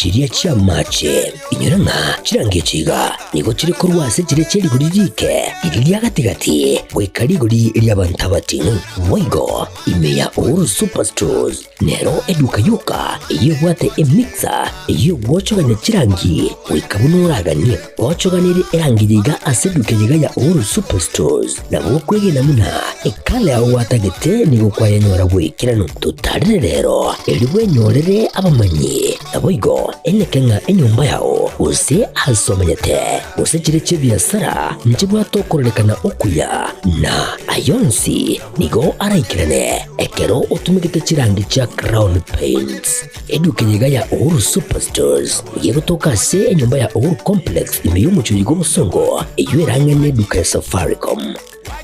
chiria chi'amache. Inyora ng'a chirangi echi iga nigo chire korwa ase chiria chie rigori riike, riria ria gati-gati, goika rigori ri'abanto abating'u. Boigo ime ya Uhuru Superstores nero eduka yoka eyio ebwate emixer eyio egwochogania chirangi goika buna oraganie. Gwochoganirie erangi eye iga ase eduka eye iga ya Uhuru Superstores, nabo okwegena buna ekala yao gwatagete nigo kwayenyora bw'ekeranu. Totarere rero erio bwenyorere abamanyi. Naboigo eneke ng'a enyomba yao, gose aase omenyete, gose chire chi'ebiasara, nchibwate okororekana okuya, na ayio onsi nigo araikerane ekero otumegete chirangi chia Crown Paints. Eduka eye iga ya Uhuru Superstores nigo egotoka ase enyomba ya Uhuru Complex ime y'omochie oyo bw'obosongo, eyio erang'e neduka ya Safaricom.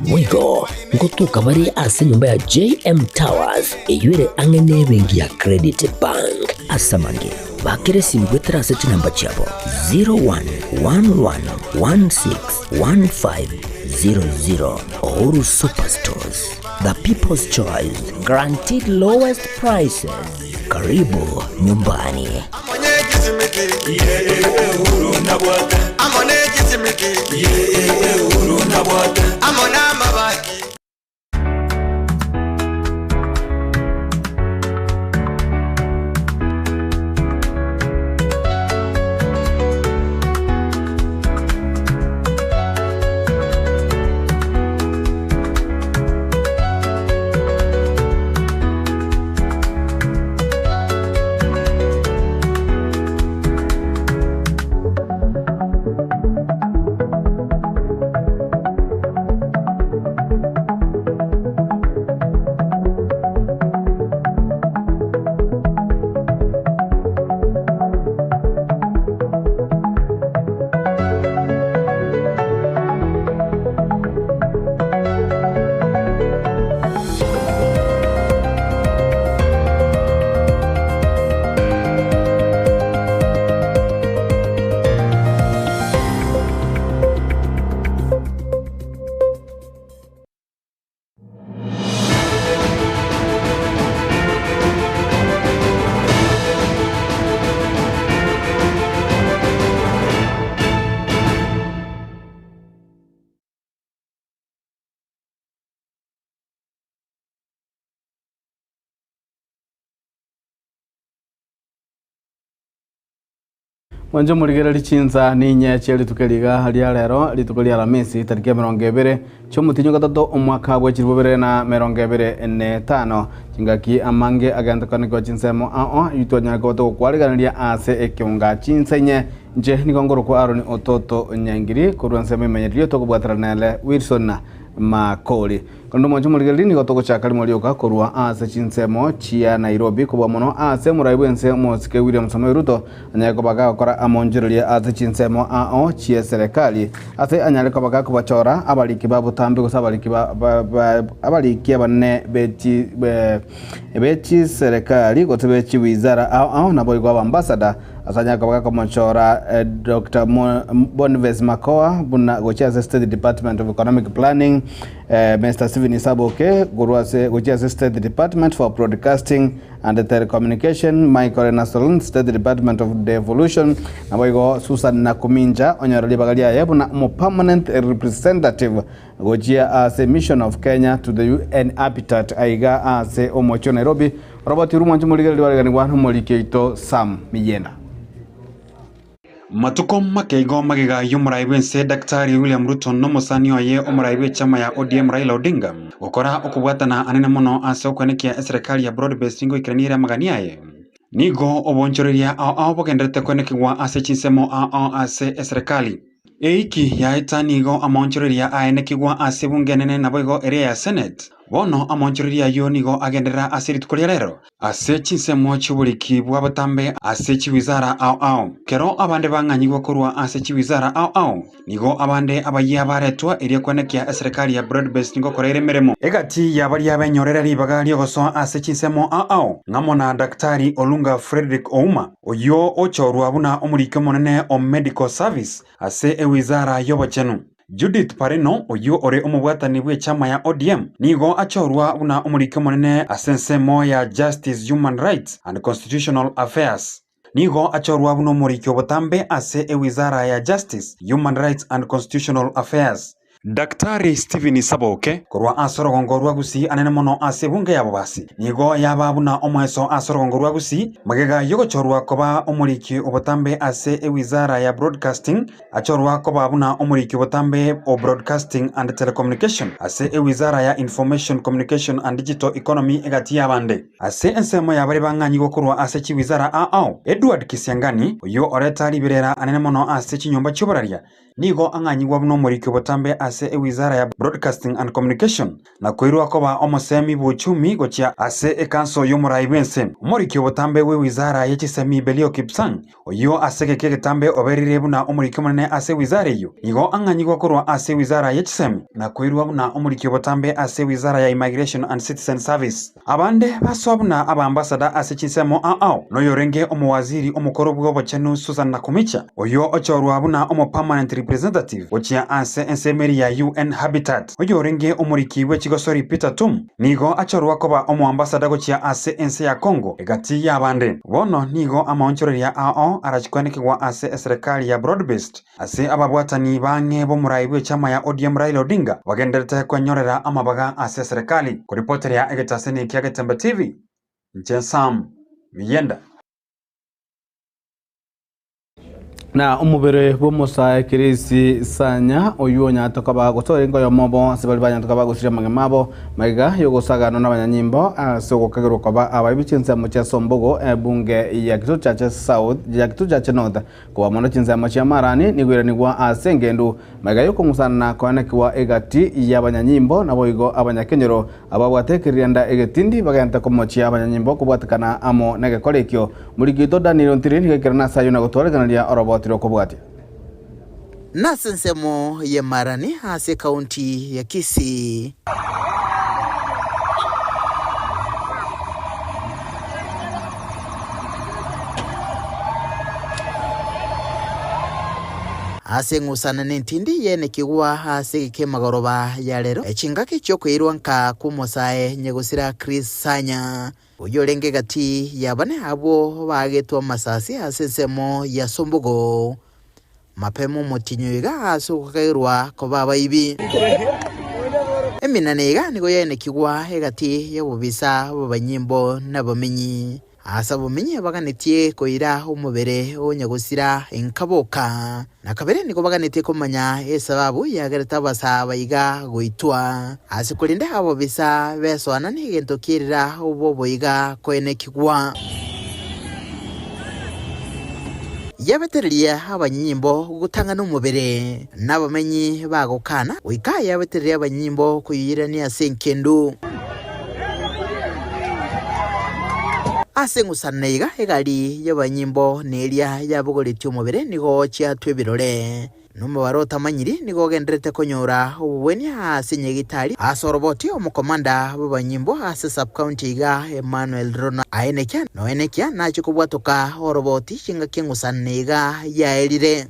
Boigo ngotoka bare ase enyomba ya JM Towers eyio ere ang'e nebenki ya Credit Bank. Ase amange, bakera esimi goetera ase chinamba chiabo 0111161500. Uhuru Superstores, the people's choice, guaranteed lowest prices. Karibu nyumbani. Mwanche morigererie chinsa ninye chie rituko eri iga ria rero, rituko ria Alamisi, tariki emerongo ebere chi'omotienyi o gatato omwaka bwe chilifu bibere na emerongo ebere na etano. Chingaki amange agentokanigwa chinsemo ao ayio twanyare koba togokwariganeria ase ekeonga chinsa inye. Inche nigo ngorokwa Aaron Ototo Nyangiri, korwa ensemo emenyererio tokobwaterana nere Wilson Makori. Korende omwancho omorigereria nigo togochaka rimo rioka korwa ase chinsemo chia Nairobi kobua mono ase omorai bw'ense omosike William Samoei Ruto anyare koba gagokora amonchoreria ase chinsemo ao chi'eserekari ase anyare koba gakobachora abariki ba botambe gose abariki ba abariki abanene be be chiserekari gose be chiwizara ao ao naboigo abambassador Ase anyare koba gakomochora Doctor Boniface Makoa buna gochia ase State Department of Economic Planning, Mister Stephen Isaboke korwa ase gochia ase State Department for Broadcasting and Telecommunication, Michael Enasolon State Department of Devolution, naboigo Susan Nakumincha onyore ribaga riaye buna omo Permanent Representative gochia ase Mission of Kenya to the UN Habitat aiga ase omochie o Nairobi. Robert Rumonche morigereria oareganigwa nomoriki oito Sam Miyena. Matuko make igo magega y'omorai bw'ense Daktari William Ruto n'omosani oye omorai bw'echama ya ODM Raila Odinga gokora okobwatana anene mono ase okwenekia eserekari ya Broad Based ngoikerania ere amagani aye. Nigo obonchoreria ao ao bogendererete kwenekigwa ase chinsemo ao ao ase eserekari. Eiki yaeta nigo amaonchoreria aenekigwa ase ebunge enene naboigo eria ya Senate. Bono amaonchoreria ayio nigo agenderera ase rituko ria rero, ase chinsemo chi'oboriki bwa botambe ase chiwizara ao ao. Kero abande bang'anyigwa korwa ase chiwizara ao ao, nigo abande abayia baretwa erio kwenekia eserekari ya Broad Based ngokora ere emeremo. Egati ya baria benyorera ribaga ri'ogosoa ase chinsemo ao ao ng'amo na Daktari Olunga Fredrick Ouma, oyio ochorwa buna omoriki omonene o Medical Service ase ewizara y'obochenu. Judith Pareno, oyio ore omobwatani bw'echama ya ODM, nigo achorwa buna omoriki omonene ase ensemo ya Justice, Human Rights and Constitutional Affairs. Nigo achorwa buna omoriki obotambe ase ewizara ya Justice, Human Rights and Constitutional Affairs. Daktari Stephen Saboke, korwa ase orogongo rwa Gusii anene mono ase ebunge ya Bobasi, nigo yaba buna omoeso ase orogongo rwa Gusii magega y'ogochorwa koba omoriki obotambe ase ewizara ya Broadcasting, achorwa koba buna omoriki obotambe o Broadcasting and Telecommunication ase ewizara ya Information, Communication and Digital Economy egati y'abande. Ase ensemo ya baria bang'anyigwe korwa ase chiwizara ao, Edward Kisiangani, oyio oreta riberera anene mono ase chinyomba chi'oboraria, Nigo ang'anyigwa buna omoriki obotambe ase ewizara ya Broadcasting and Communication, na koirwa koba omosemi bw'uchumi gochia ase ekanso y'omorai bw'ense. Omoriki obotambe bw'ewizara ye chisemi Belio Kipsang, oyio ase egeka egetambe oberire buna omoriki omonene ase ewizara eyio, nigo ang'anyigwa korwa ase ewizara ye chisemi, na koirwa buna omoriki obotambe ase ewizara ya Immigration and Citizen Service. Abande basoa buna abaambasada ase chinsemo ao ao, noyorenge omowaziri omokoro bw'obochenu Susan Nakhumicha, oyio ochorwa buna omopermanent representative gochia ase ensemeri ya UN Habitat. Oyorenge omoriki bwe chigosori Peter Tum nigo achorwa koba omoambasada gochia ase ense ya Congo egati y'abande. Bono nigo amaonchoreria ao ao arachikwanekigwa ase eserekari ya Broad Based Ase ababwatani bang'e b'omorai bw'echama ya ODM Raila Odinga bagendererete kwenyorera amabaga ase eserekari. Koripoteria egetaseni kia Getembe TV, inche Sam Miyenda. Na omobere bw'omosae Chris Sanya oywo onyarete koba gose orenge oyomo obo ase baria banyarete koba bagosiria amagima abo magega y'ogosaganwa n'abanyanyimbo ase ogokagerwa koba abaibi chinsemo chia Sombogo ebunge ya Kitutu Chache South ya Kitutu Chache North Koba mono chinsemo chi'amarani nigoiranigwa ase engendu, magega y'okong'usana na koanekigwa egati y'abanyanyimbo, naboigo abanyakenyoro ababwate ekeririanda egetindi bagente komochia abanyanyimbo kobwatekana amo negekora ekio. Moriki oito Daniel Ontiri nigo aikerana ase ayio na gotwareganeria oroboti rw'okobwatia. Nase ensemo y'Emarani ase ekaunti ya Kisii. Ase eng'usana nentindi yenekigwa ase egeka emagoroba ya rero, chingaki chi'okoirwa nka kw'omosae nyagosira Chris Sanya, oyio orenge egati y'abane abwo baagetwe amasasi ase ensemo ya Sombogo. Mapema omotienyi oyo iga ase ogokagerwa koba abaibi. Eminana iga nigo yaenekigwa egati y'obobisa bw'abanyimbo nabamenyi. Ase abamenyi baganetie koira omobere o nyagosira inkaboka. Na kabere nigo baganetie komanya esababu yagerete abasaa baiga goitwa. Ase korende abobisa besoana negento kierira oboboiga koenekigwa. Yabetereria abanyimbo gotang'ana omobere, na abamenyi bagokana, goika yabetereria abanyimbo koyoirania ase enkendu. Ase eng'usano iga egari y'abanyimbo na eria yabogoretie omobere nigo chiatwa ebirore. Nomobaro otamanyiri nigo ogendererete konyora obobwania ase nyagitari ase oroboti omokomanda bw'abanyimbo ase sub-county iga Emmanuel Rono aenekia noenekia nachie kobwatoka oroboti chingaki eng'usano iga yaerire.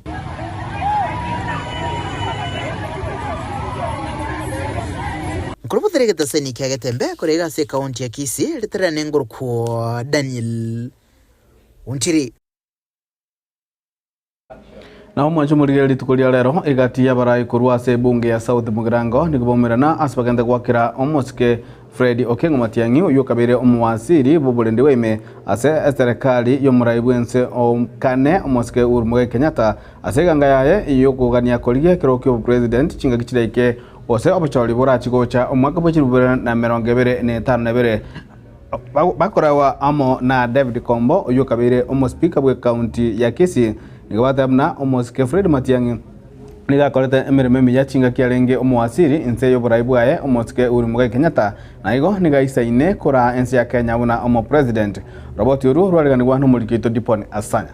Nkorobotera egetaseni kia Getembe kore iga ase ecounty ya Kisii ritarane ngorokwo Daniel Ontiri. Na omwanche omorigereria rituko ria rero, egati y'abarai korwa ase ebunge ya South Mugirango nigo baumerana ase bagente goakera omosike Fred Okengo Matiang'i oyio okabeire omowaziri bw'oborendi bwa ime ase eserekari y'omorai bw'ense o kane omosike Uhuru Muigai Kenyatta ase eganga yaye y'okogania korigia ekerogo ki'obopresident chingaki chiraike gose obochori borachi gocha omwaka bwe chilifu bibere na emerongo ebere na etano na ebere. Bakoragwa amo na David Kombo oyio okabeire omospeaker bw'ecounty ya Kisii nigo bateba buna omosike Fred Matiang'i nigo akorete emeremo emiya chingaki arenge omowaziri inse y'oborai bwaye omosike Uhuru Muigai Kenyatta na igo nigo aisaine koraa ense ya Kenya buna omopresident. Roboti orwo rwareganigwa nomoriki oito Dipon Asanya.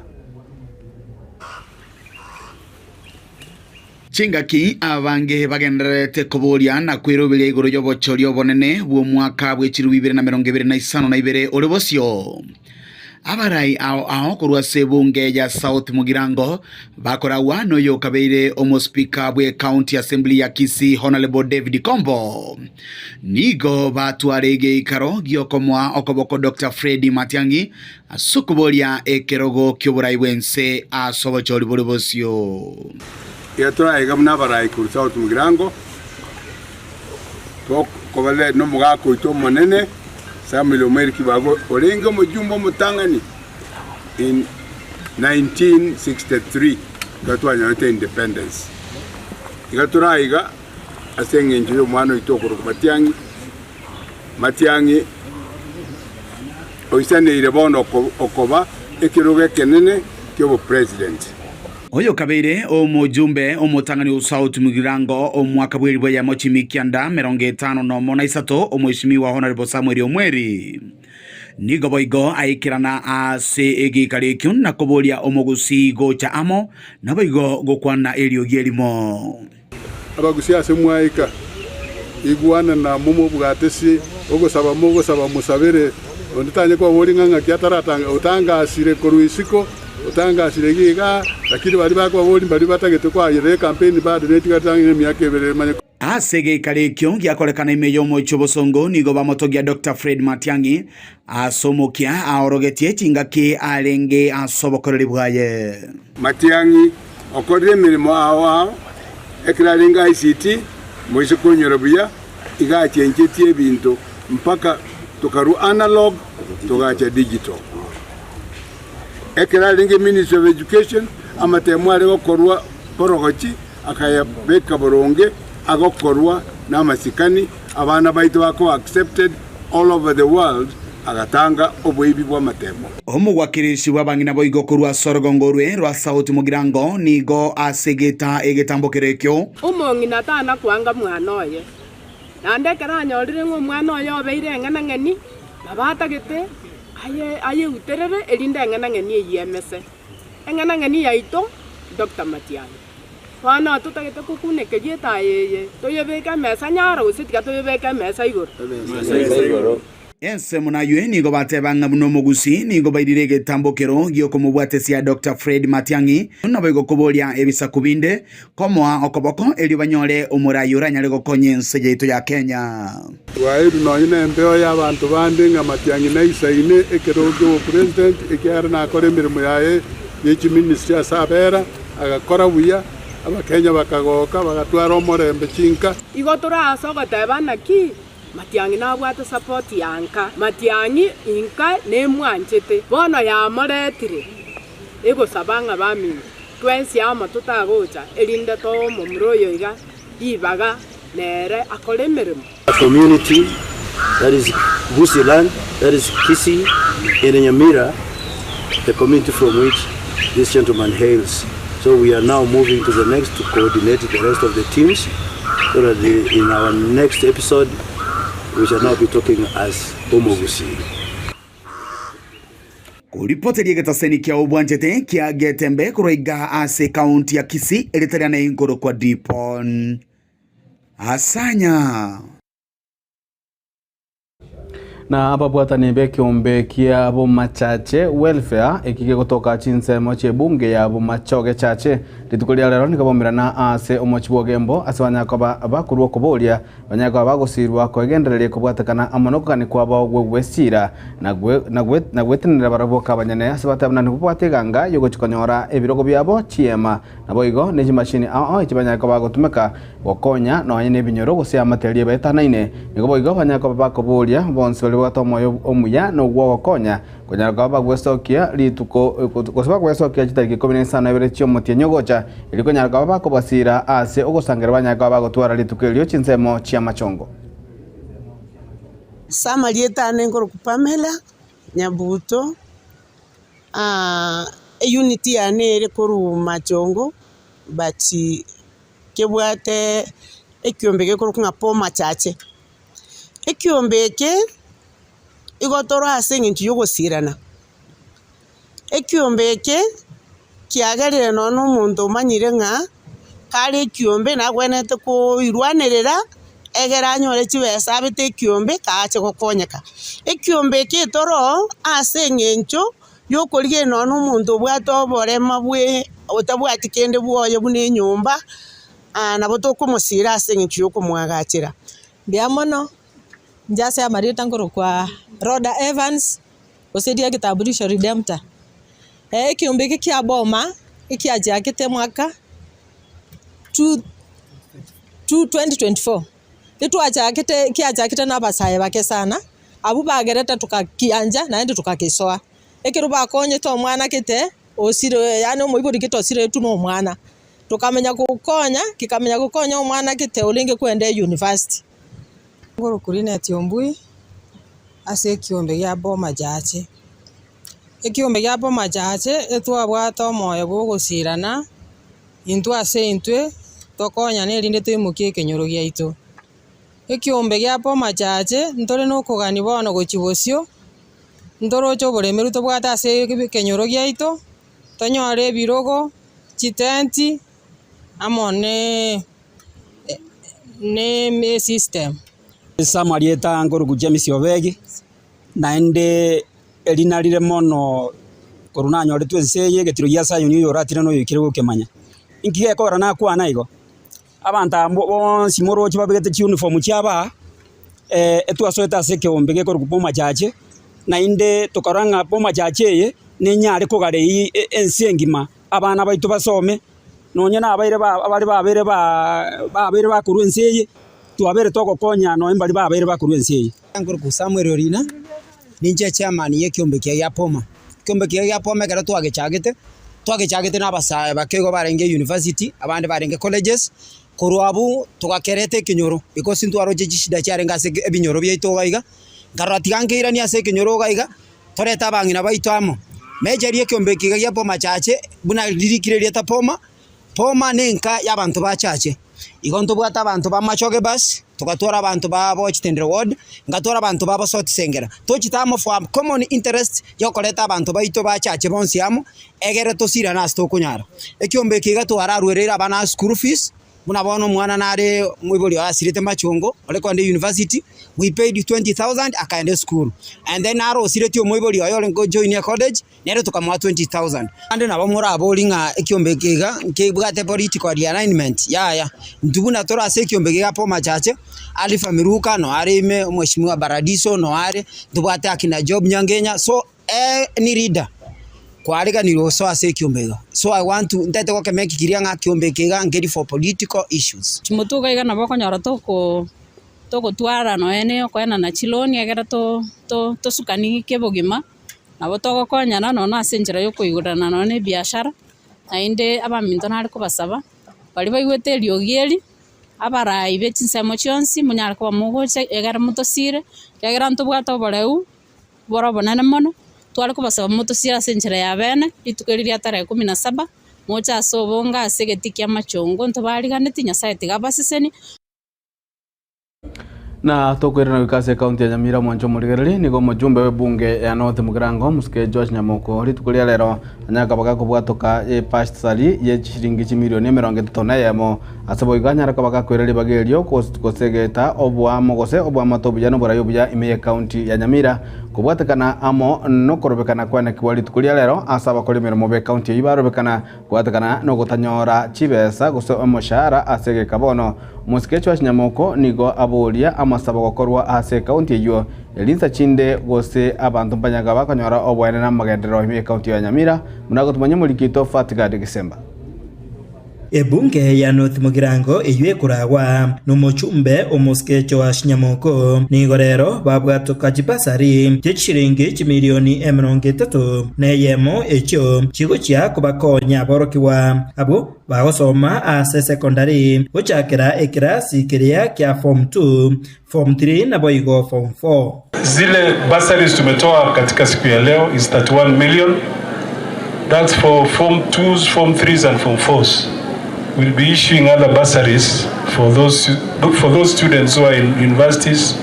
Chingaki abange bagendererete koboria na kweroberia igoro y'obochori obonene bw'omwaka bwe chilifu ibere na emerongo ebere na isano na ibere ore bosio. Abarai ao ao korwa ase ebunge ya South Mugirango bakoragwa noyokabeire omospeaker bwe County Assembly ya Kisii Honourable David Kombo. Nigo batware egeikaro giokomoa okoboko Doctor Fred Matiang'i ase okoboria ekerogo ki'oborai bw'ense ase obochori bore bosio. Iga toraiga buna abarai korwa South Mugirango, tokobarera nomogaka oito omonene Samuel Omweri Kibago orenge omojumbe omotang'ani in 1963 ekero twanyorete independence. Iga toraiga ase engencho y'omwana oito okorokwa Matiang'i, Matiang'i oisaneire bono okoba ekerogo ekenene ki'obopresident. Oyokabeire omojumbe omotang'ani o South Mugirango omwaka bw'eribu eyemo chimikianda 51 na isato Omweshimiwa Honourable Samuel Omweri nigo boigo aikerana ase egeikaro ekio na koboria omogusii gocha amo naboigo gokwana eriogi erimo. Abagusia ase mwaika, igwana na momobwate si ogosaba mogosaba mosabere, onde tanye kobaboria ng'a ng'aki ataratanga otangasire korwa isiko, otangasire iga igaa, lakini baria bakobaboria mbaria batagete koayerera ecampaign bado netigarete ang'e emiaka ebere emanye. Ase egeikaro ekio giakorekana ime y'omochie obosongo nigo bamotogia Doctor Fred Matiang'i ase omokia aorogetie chingaki arenge ase obokoreri bwaye. Matiang'i okorire emeremo ao ao, ekero arenge ICT, moise konyora buya, iga achenchetie ebinto mpaka tokarwa analog togacha digital. Ekero arenge Ministry of Education, amatemo are gokorwa borogochi akayabeka boronge agokorwa namasikani, abana baito bakoba accepted all over the world agatanga oboibi bw'amatemo. Omogwakirishi bw'abang'ina boigo korwa ase orogongo orwe rwa Sauti Mugirango nigo asegeta egetambokero ekio. Omong'ina tana kwanga mwana oye, naende ekero anyorire ng'a omwana oye obeire eng'enang'eni, nabo atagete aye ayeuterere erinde eng'enang'eni eyio emese. Eng'enang'eni yaito Doctor Matiang'i. Bono totagete kokunekeria etaya eye, toyebeke emesa nyaro gose tiga toyebeke emesa igoro? Ensemo naywe nigo bateba ng'a buna omogusii nigo bairire egetambokero gi'okomobwatesia Doctor Fred Matiang'i naboigo koboria ebisaku binde komoa okoboko erio banyore omorai oranyare gokonya ense yaito ya Kenya. Twaeirwe nonya nembeo y'abanto bande ng'a Matiang'i naisaine ekerogo ki'obopresident ekiagera nakora emeremo yaye ye chiministry ase abera, agakora buya, Abakenya bakagoka bagatwara omorembe chinka. Igo tore ase ogoteba naki Matiang'i nabwate support ya nka. Matiang'i inka nemwanchete. Bono yamoretire egosaba ng'a baminto twensi amo totagocha erinde toe omomura oyo iga ribaga nere akore emeremo. Community that is Gusii land that is Kisii and Nyamira the community from which this gentleman hails so we are now moving to the next to coordinate the rest of the teams so that the, in our next episode we shall now be talking as Omogusii. Koripoteria egetaseni kia obwanchete kia Getembe korwa iga ase ekaunti ya Kisii erieta riane inkorokwa Dipon Asanya. Na ababwatani b'ekeombe kia Bomachache Welfare eki gegotoka chinsemo chi'ebunge ya Bomachoge Chache rituko ria rero nigo baumerana ase omochie bw'Ogembo ase banyare koba bakorua okoboria banyare koba bagosirwa koegendereria kobwatekana amo nokogania kwabo gw'ogwesiira na gwetenenera barabwo kabanyene ase bateba buna nigo babwate eganga y'ogochia konyora ebirogo biabo chiema Naboigo ne chimashini ao echi banyare koba bagotumeka gokonya nonya nebinyoro gose amateria ebaetanaine. Nigo boigo banyare koba bakoboria bonsi baria babwate omoyo omuya na ogw'ogokonya konyara koba bagwesokia rituko gose bagwesokia chitariki ikomi na isano na ibere chi'omotienyi ogocha, erio konyara koba bakobasiira ase ogosangereria banyare koba bagotwara rituko erio chinsemo chi'amachongo. Ase amarieta ane nkorokwa Pamela Nyabuto. Eunit yane ere korwa Machongo but kebwate ekiombe gekorokwa ng'a Poma Chache. Ekiombe eke igo tore ase eng'encho ya ogosirana, ekiombe eke kiagerire nonye na omonto omanyire ng'a kare ekiombe nagwenerete koirwanerera egere anyore chibesa abete ekiombe kaache gokonyeka. Ekiombe eke toro ase eng'encho. Yokorigereria nonya na omonto obwate oborema bwe otabwati kende bwoye buna enyomba, nabo tokomosira ase eng'encho yokomoagachera. Mbuya mono, inche ase amarieta nkorokwa Rhoda Evans, gose eria egetambulisho Redemptor. Ekeombe eke kia boma ekiachakete omwaka two two 2024, etwachakete kiachakete na abasae bake sana, abwo bagerete tokakiancha naende tokagesoa. Ekero bakonyete omwana gete, osire yaani omoibori gete osiretwe na omwana, tokamanya gokonya, kikamanya gokonya omwana gete orenge kwenda eyunivasiti. Ngoroku Linet Ombui, ase ekiombe gia Boma Jache. Ekiombe gia Boma Jache etwabwate omoyo bwa ogosirana intwe ase intwe, tokonyane erinde toimokie ekenyoro giaito. Ekiombe gia Boma Jache ntore na okogania bono gochia bosio, ntoroche oboremeru tobwate ase ekenyoro giaito, tonyore ebirogo, chitenti, amo ne esystem. Ase amarieta nkorokwa James Obegi, naende erina rire mono korwa nanyoretwe ense eye egetiro gia Sayoni oyo oratire na oyoikire gokemanya. Inki gekogera nakwana igo? Abanto aba bonsi moroche babegete chiuniform chiabo aa, etwasoete ase ekeombe gekorokwa Boma Church, naende tokarora ng'a Boma Church eye nenyare kogara eyio ense engima, abana baito basome, nonye na abaire ba baria babeire ba babeire bakorwa ense eye, twabeire togokonya nonye mbaria babeire bakorwa ense eye. Nkorokwa Samuel Orina, ninche echairman ye ekiombe kiaye gia Boma. Ekiombe kiaye gia Boma ekero twagechagete, twagechagete na abasae bake igo barenge university, abande barenge colleges, korwa abwo togakereta ekenyoro because ntwaroche chishida chiarenge ase ebinyoro biaito iga iga, nkarora tiga nkeiranie ase ekenyoro iga iga, torete abang'ina baito amo. Mechari ekiombe eke iga gia Boma Church, buna ririkire erieta Boma, Boma ne enka ya abanto ba church. Igo ntobwate abanto ba Machoge Bus, togatwara abanto ba Bochitendere Ward, ngatwara abanto ba Bosoti Sengera. Tochete amo for a common interest ya okoreta abanto baito ba church bonsi amo, egere tosirane ase tokonyara. Ekiombe eke iga twararwereire abana ase school fees, Buna bono omwana nare omoibori oye asirete machungo, ore kogenda university, we paid 20,000 akaenda esukuru. And then naro osiretie omoibori oye ore gojoin ecollege, nere tokamoa 20,000. Naende nabo morabori ng'a ekiombe eke iga nkebwate political realignment, yaya. Intwe buna tore ase ekiombe eke gia Boma Church, Alpha Miruka no are ime, omweshimiwa Baradiso no are, ntobwate akina Job Nyangenya, so any leader kwareganirwe gosoa ase ekiombe iga. So I want to ntete gokemeki kiria ng'a ekiombe eke iga nkeri for political issues. Chimotuko iga nabo okonyora toko togotwara nonya na okoenana chiloni ekero to to tosukani kebogima, nabo togokonyana nonya ase enchera ya okoigorerana nonya na ebiashara, naende abaminto nare kobasaba, baria baigwete eriogi eri, abarai be chinsemo chionsi monyare koba mogocha egere motosire, ekiagera ntobwate oboreu. Bore obonene mono, tware kobasaba motosiire ase enchera ya beene, rituko eri ria tarehe ikomi na saba, moche ase obonge ase egetii ki'amachongo, ntobariganeti, Nyasae tiga abasesenie. Na tokoirana goika ase ekaunti ya Nyamira omwancho omorigereria nigo omojumbe w'ebunge ya North Mugirango Omosuke Joash Nyamoko rituko ria rero anyare koba gakobwatoka epasari ye chishiringi chimilioni emerongo etato na eyemo ase boigo anyare koba gakoira ribaga erio gosegeta oboamo gose oboamate obuya na oborai obuya ime y'ekaunti ya Nyamira kobwatekana amo nokorobekana kwenekigwa rituko ria rero ase abakori emeremo b'ekaunti eyio barobekana Kobwatekana nogotanyora chibesa gose omoshahara ase egeka bono, omosike Joash Nyamoko nigo aboria amasabo gokorwa ase ekaunti eyio erinsa chinde gose abanto mbanyaga bakonyora oboene na amagenderero ime ekaunti ya Nyamira buna gotumanya omoriki oito Fatgard Gisemba. Ebunge ya North Mugirango eyio ekoragwa nomochumbe omosike Joash Nyamoko nigo rero babwatoka chibasari chi'chishiringi chimilioni 30 na eyemo echio chigochia kobakonya aborokigwa abwo bagosoma ase secondary gochakera ekerasi keria kia form 2, form 3 naboigo form 4. Zile bursaries tumetoa katika siku ya leo is 31 million that's for form 2s, form 3s and form 4s. We'll be issuing other bursaries for those, for those students who are in universities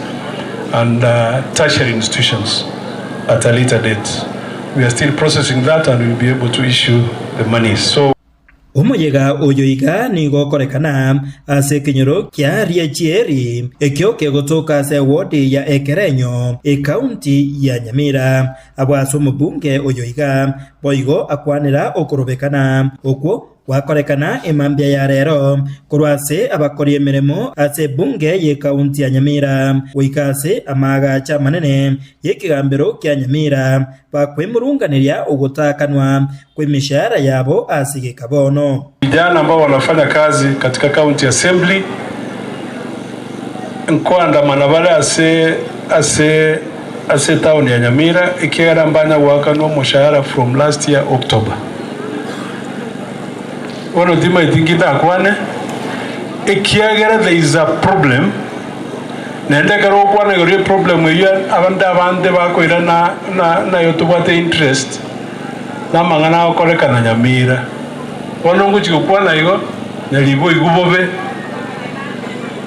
and uh, tertiary institutions at a later date. We are still processing that and we'll be able to issue the money. So. Omoyega oyo iga nigo okorekana ase ekenyoro kia Riachieri, ekio kegotoka ase ewodi ya Ekerenyo, ekaunti ya Nyamira. Abwo ase omobunge oyo iga boigo akwanera okorobekana okwo gwakorekana emambia ya rero korwa ase abakori emeremo ase ebunge y'ekaunti ya Nyamira goika ase amaagacho amanene y'ekegambero kia Nyamira bakwemurunganeria ogotaakanwa kw'emishahara yabo ase egeka bono. Vijana ambao wanafanya kazi katika county assembly nkoandamana bare ase ase ase etown ya Nyamira ekiagera mbanya goakanwa omoshahara from last year October. Bono timaeti nki ndakwane ekiagera there is a problem naende ekero ogokwana igoro ye problem eyio abande abande bakoira na na nayo tobwate interest na amang'ana agokorekana Nyamira. Bono ngochia gokwana igo, nyaribo oigwe bobe,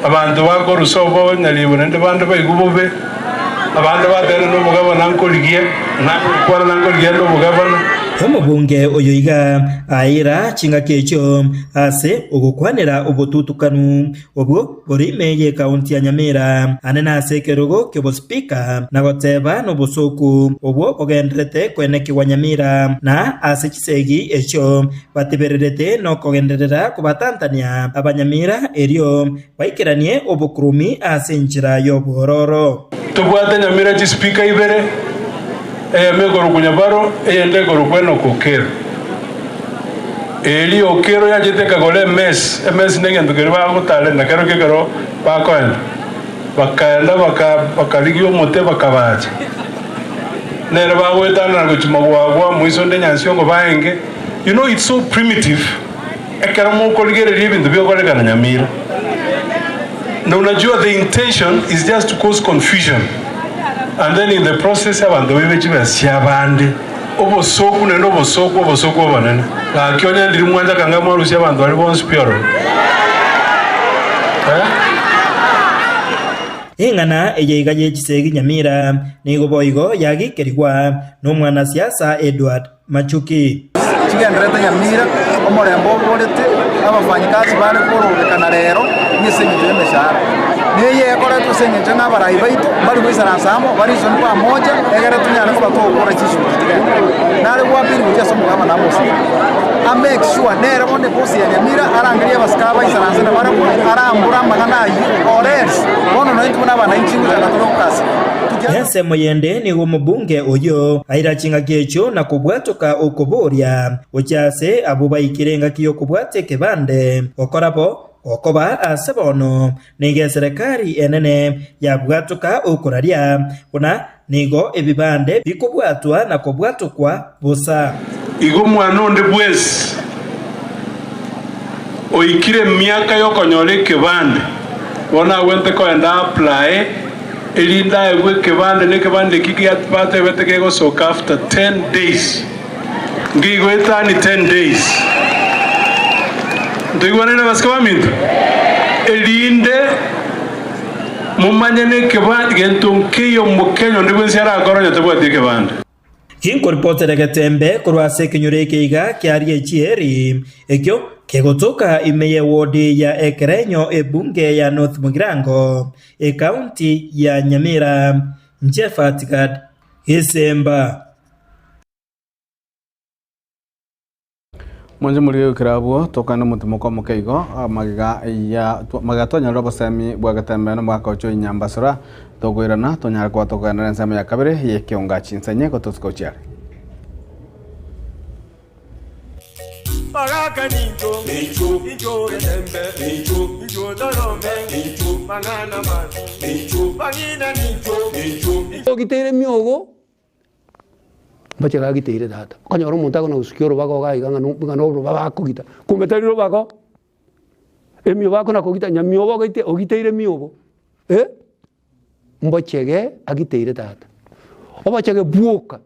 abanto bakorusa obo nyaribo naende bande baigwe bobe, abande batebe na obogabana nkorigia, nagokwana nankorigia ande obogabana. Omobunge oyo iga aira chingaki echio ase ogokwanera obotutukanu obwo bore ime y'ekaunti ya Nyamira ande nase ekerogo ki'obosipika na goteba nobosooku obwo bogendererete koenekigwa Nyamira na ase chisegi echio batebererete nokogenderera kobatantania abanyamira erio baikeranie obokurumi ase enchera y'obwororo. Tobwate Nyamira chisipika ibere, eyemo ekorokwa Nyabaro, eyende ekorokwa Enock Okello. Erio Okello yachete ekagora emesi, emesi negento keria bagotarera kerokio ekero bakoenda. Bakaenda bakarigia omote bakabaacha. Nere bagoetanana gochia magwagwa moiso onde nyansiongo baenge. You know it's so primitive ekero mokorigereria ebinto biokorekana Nyamira. Na unajua the intention is just to cause confusion and then in the process abanto baibe chibesa chiabande. Obosoku naende obosoku, obosoku obonene. Gaki onye ndiri mwancha kanga mwarusia abanto baria bonsi pi ororo. Eh? Eng'ana eye iga ye chisegi Nyamira nigo boigo yagikerigwa nomwanasiasa Edward Machuki. Chigendererete Nyamira, omorembe oborete, abafanyikazi bare korobekana rero ase engencho y'emeshahara. Neye ekoretwe ase engencho ng'a abarai baito mbari goisaransa amo, barisoni pamoja, egere tonyare koba togokora chishughuli chigendererete. Nare gwapiri gochia ase omogabana Amos Otieno, a make sure nere bono ebosi ya Nyamira arangerie abasike baisaranse nabarabwo, arambore amang'ana ayio or else bono nonya intwe buna abananchi ngochaka tore gokasi. Ensemo yende nigo omobunge oyio aira chingaki echio na kobwatoka okoboria gochia ase abwo baikire engaki y'okobwata ekebande, gokora bo gokoba ase bono nigo eserekari enene yabwatoka okoraria buna nigo ebibande bikobwatwa na kobwatokwa bosa. Igo omwana onde bwensi oikire emiaka y'okonyora ekebande, bono agwenerete kogenda aapply erinde aegwe ekebande, na ekebande eki batebete kegosoka after 10 days. Nkeigo etani 10 days. Ntoigwanane abasike baminto? Erinde momanye nekebande, gento nkeiyo omokenya onde bwensi arakore onye tabwati ekebande. Ginkoripotera egetembe korwa ase ekenyoro eke iga kia Riachieri, ekio kegotoka ime y'ewodi ya Ekerenyo ebunge ya North Mugirango, ekaunti ya Nyamira. Inche Fatgad Gesemba. Mwanche morigie goikera abwo, tokane omotimoko omoke igo, magega ya magega twanyarire obosemi bwa getembe na omogaka ocho inyambasora, tokoirana tonyare koba tokogenderera ensemo ya kabere y'ekeonga chinsenye gotosika ochiare. Ogiteire emiogo. Mbache gagiteire tata. Okonyora omonto akona gosukia orobago iga iga ng'a ng'a norobago akogita, kumbe tari robago, emiobo akona kogita nyamiobo ogoite ogiteire miobo eh, mbochege agiteire tata. Obochege bwoka,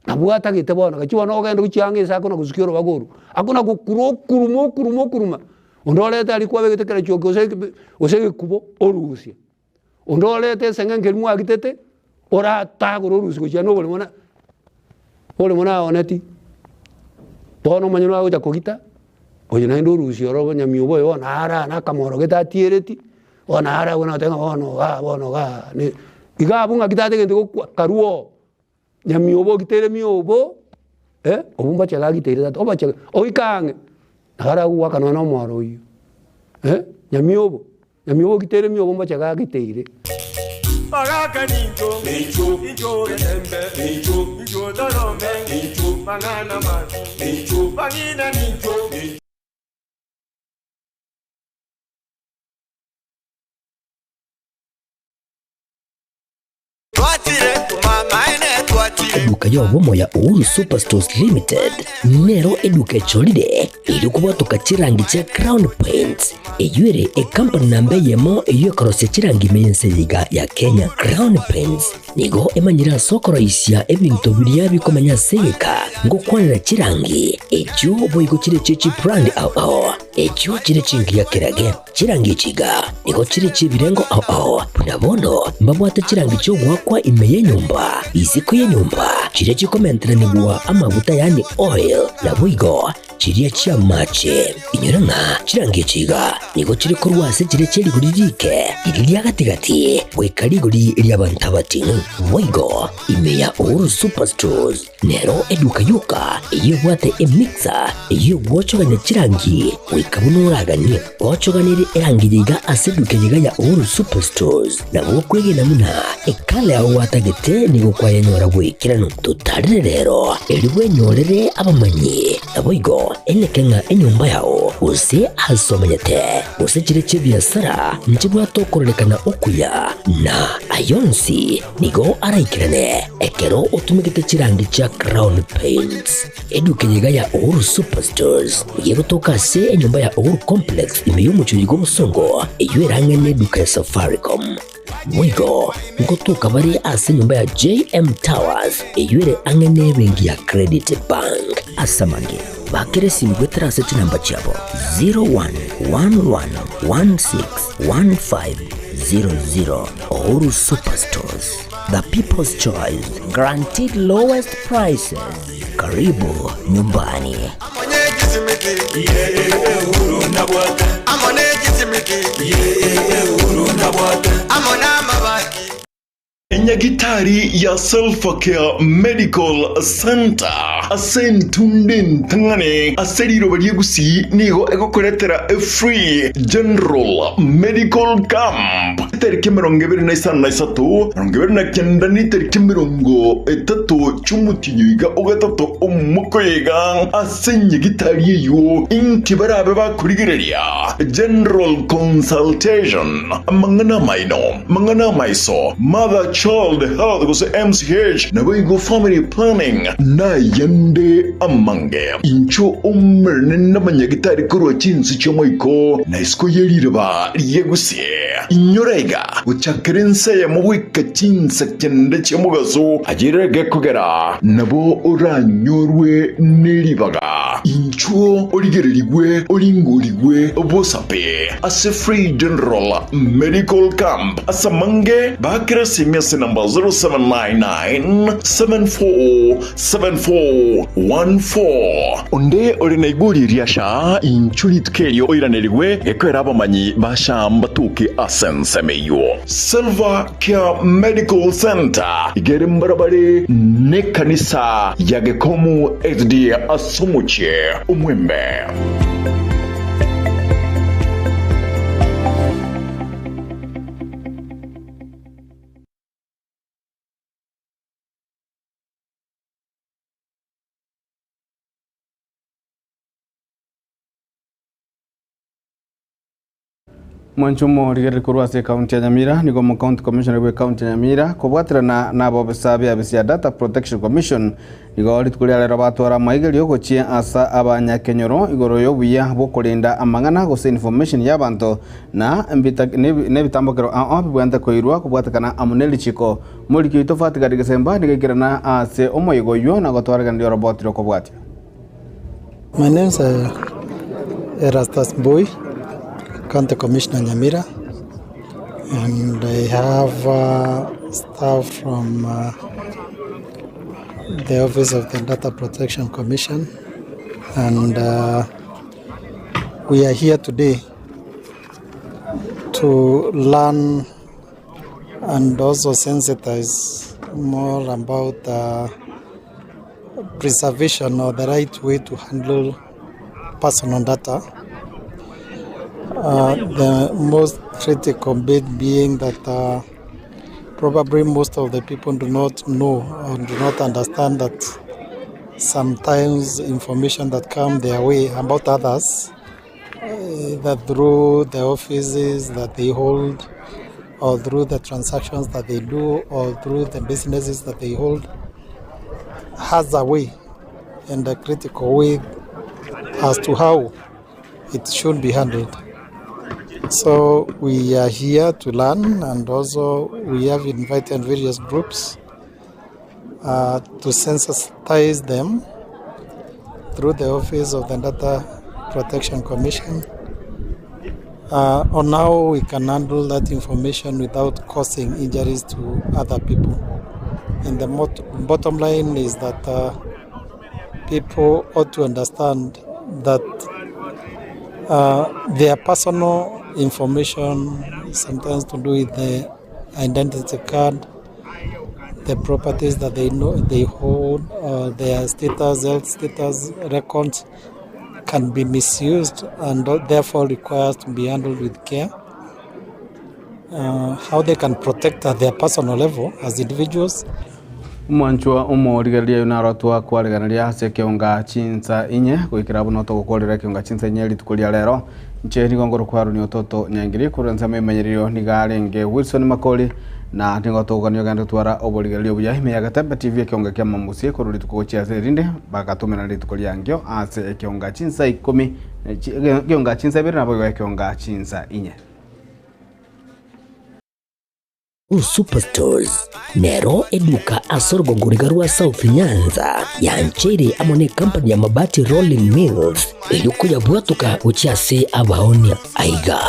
nabwo atagete bono, gachia bono ogende gochia ang'e ase akona gosukia orobago orwo, akona gokura okuruma okuruma okuruma, onde orete aria kwabegete kerachuoki gose gose egekubo orusia. Onde orete eseng'encho eria mwagitete, oratagore orusia gochia noborimo na oborimo naoneti, bono omonyene agocha kogita, Oyo naende orusia oro obonyamiobo oyo bono ara na akamoro gete atiereti, bono ara abwo nagoteba ng'a bono igaa bono igaa ne iga abwo ng'aki tata egento gokwa karue oo. Nyamiobo ogitere miobo, eh, obwo mbochege agiteire tata obochege, oike ang'e, nabo aragoaka nonya na omoro oyio, eh, nyamiobo, nyamiobo ogitere miobo mbochege agiteire. Eduka y'obomo ya Uhuru Superstores Limited nero eduka echorire erio kobwatoka chirangi chia Crown Paints eyio ere ekampani namba eyemo eyio ekorosia chirangi ime y'ense eye iga ya Kenya. Crown Paints nigo emanyire ase okoroisia ebinto biria bikomenya ase egeka ngokwanera chirangi echio boigo chire chie chibrand ao ao echio chire chingiya kerage. Chirangi echi iga nigo chire chi'ebirengo ao ao, buna bono mbabwate chirangi chi'ogoakwa ime y'enyomba, isiko y'enyomba, chiria chikomenteranigwa amaguta yaani oil, naboigo chiria chi'amache. Inyora ng'a chirangi echi iga nigo chire korwa ase chiria chie rigori riike, riria ria gati-gati, goika rigori ri'abanto abating'u. Boigo ime ya Uhuru Superstores Nero eduka yoka eyio ebwate emixer eyio egwochogania chirangi goika buna oraganie. Gochoganerie erangi yaiga ase eduka eyeiga ya Uhuru Superstores nabo okwegena buna ekala yao gwatagete nigo kwayenyora goikeranu. Totarire rero erio bwenyorere abamanyi naboigo eneke ng'a enyomba yao gose ase omenyete gose chire chi'ebiasara nchibwate okororekana okuya na ayonsi Nigo araikerane ekero otumegete chirangi chia Crown Paints. Eduka eye iga ya Uhuru Superstores nigo egotoka ase enyomba ya Uhuru Complex ime y'omochie oyiga obosongo eyio ere ang'e n'eduka ya Safaricom. Boigo ngotoka bare ase enyomba ya JM Towers eyio ere ang'e n'ebenki ya Credit Bank. Ase amange, bakera esimi goetera ase chinamba chiabo 0111161500. Uhuru Superstores, the people's choice, guaranteed lowest prices. Karibu nyumbani. Enyagitari ya Selfacare Medical Centre ase entunde entang'ani ase riroba ri'egusii nigo egokoretera efree general medical camp etariki 25, 29 na etariki 30 chi'omotienyi oiga ogatato omwaka oyo iga ase enyagitari eyio inki barabe bakorigereria general consultation amang'ana amaino Amang'ana amaiso, Mother Child Health gose MCH, naboigo Family Planning, nayande amange. Inchuo omerane namanyagitari korwa chinse chi'omoiko na isiko ye riroba rie gusii. Inyora iga, gochakera ense eyemo goika chinsa kende chi'omogaso, ayere gekogera nabo oranyorwe neribaga. Inchuo origererigwe oringorigwe bosape ase Free General Medical Camp ase amange bakere esimi ase namba 0799747414. Onde ore na igori ria sha inchuo rituko erio oiranerigwe gekoera abamanyi ba sha mbatuke ase ensemo eyio. Silver Care Medical Centre iga ere mbarabare nekanisa ya Gekomu SDA ase omochie omwembe. Mwanche omorigereria korwa ase ekaunti ya Nyamira nigo omocounty commissioner bw'ekaunti ya Nyamira kobwaterana n'abobisa b'eabisi ya Data Protection Commission nigo rituko ria rero batwara amaigerio gochia ase abanyakenyoro igoro y'obuya bw'okorenda amang'ana gose information y'abanto na nebitambokero ao bibwenerete koirwa kobwatekana amo nerichiko. Omoriki oito Fatgard Gesemba nigo aikerana ase omoyega oyio na gotwaregeneria oroboti rw'okobwatia. My name is Erastus Mbui, County Commissioner Nyamira, and I have staff from the Office of the Data Protection Commission and. We are here today to learn and also sensitize more about uh, preservation or the right way to handle personal data. Uh, the most critical bit being that uh, probably most of the people do not know or do not understand that sometimes information that come their way about others uh, that through the offices that they hold or through the transactions that they do or through the businesses that they hold has a way and a critical way as to how it should be handled. So we are here to learn and also we have invited various groups uh, to sensitize them through the office of the Data Protection Commission uh, on how we can handle that information without causing injuries to other people. And the bottom line is that uh, people ought to understand that uh, their personal information, sometimes to do with the identity card, the properties that they know they hold, uh, their status, health status records can be misused and therefore requires to be handled with care. Uh, how they can protect at their personal level as individuals. Omwanchwa omorigereria oyo naro twakwarigereria ase ekeonga chinsa inye goikera buna togokorera ekeonga chinsa inye rituko ria rero inche nigo ngorokwarania ototo nyangiri korwa ensemo emenyererio niga arenge Wilson Makori na nigo togokania ogende twara oborigereria obuya ime ya Getembe TV ekeonga kia mamusie korwa rituko gochia ase erinde bagatumera rituko riangio ase ekeonga chinsa ikomi ekeonga chinsa ibere nabo igo ekeonga chinsa inye. Superstores nero eduka ase orogongo riga rwa South Nyanza yancheire amo ne company ya Mabati Rolling Mills erio koyabwatoka gochia ase abaonia. Aiga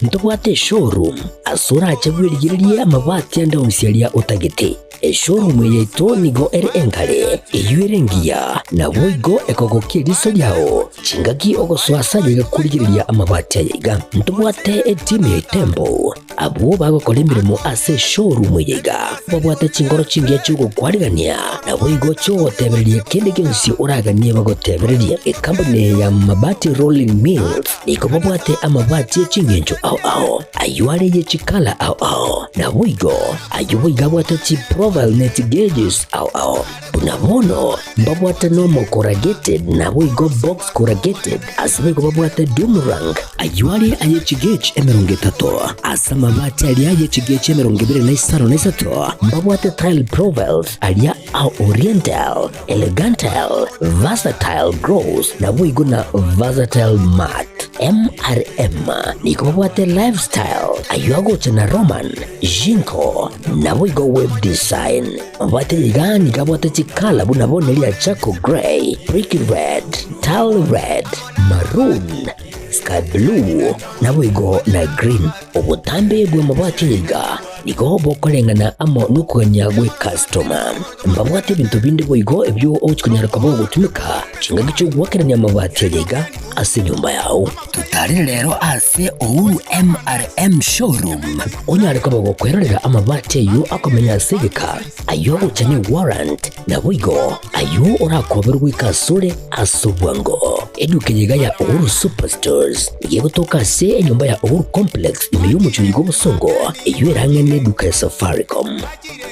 ntobwate eshowroom ase orache bwerigererie amabati ande onsi aria otagete. Eshowroom eye yaito nigo ere enkare, eyio ere engiya, naboigo ekogokia eriso riao chingaki ogosoa ase aye iga korigereria amabati aya iga. Ntobwate etimu ya Itembo Abwo bagokora emeremo ase eshowroom eye iga babwate chinkoro chingiya chi'ogokwarigania, naboigo chi'ogotebereria kende gionsi oraganie bagotebererie. Ekampuni eye ya Mabati Rolling Mills nigo babwate amabati e ching'encho ao ao, ayio are ye chikala ao ao, naboigo ayio boigo abwate chiprofile ne chigauges ao ao. Buna bono mbabwate nomo corrugated naboigo box corrugated, ase boigo babwate doom rank, ayio are aye chigauge 30, ase amabati aria aye chigauge 25, mbabwate tile profiles aria a oriental, elegantal, versatile gloss, naboigo na versatile matte. MRM nigo babwate lifestyle, ayio agocha na Roman, Jinko, naboigo web design. Mabwate iga nigo abwate chikala buna bono eria charcoal grey, brick red, tile red, maroon, sky blue, naboigo na green. Obotambe bw'amabati aya iga nigo bokoreng'ana amo nokogania gw'ekastoma. Mbabwate ebinto binde boigo ebio ogochi konyara koba ogotumeka chingaki chi'ogoakerania amabati aya iga ase enyomba yao. Totarire rero ase Uhuru MRM Showroom onyare koba gokwerorera amabati ayio akomenya ase egeka, ayio agocha ne warrant, naboigo ayio orakoberwe goika asore ase obwango. Eduka eye iga ya Uhuru Superstores nigo egotoka ase enyomba ya Uhuru Complex ime y'omochie oiga obosongo, eyio ere ang'e neduka ya Safaricom.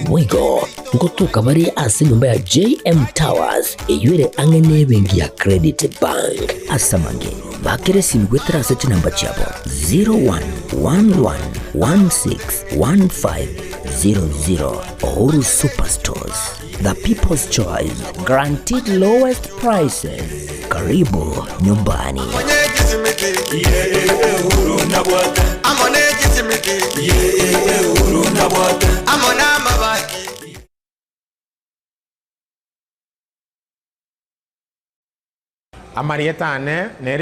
Boigo ngotoka bare ase enyomba ya JM Towers eyio ere ang'e nebenki ya Credit Bank. Ase amange, bakera esimi goetera ase chinamba chiabo 0111161500. Uhuru Superstores, the people's choice, guaranteed lowest prices. Karibu nyumbani. Amarieta ane nere.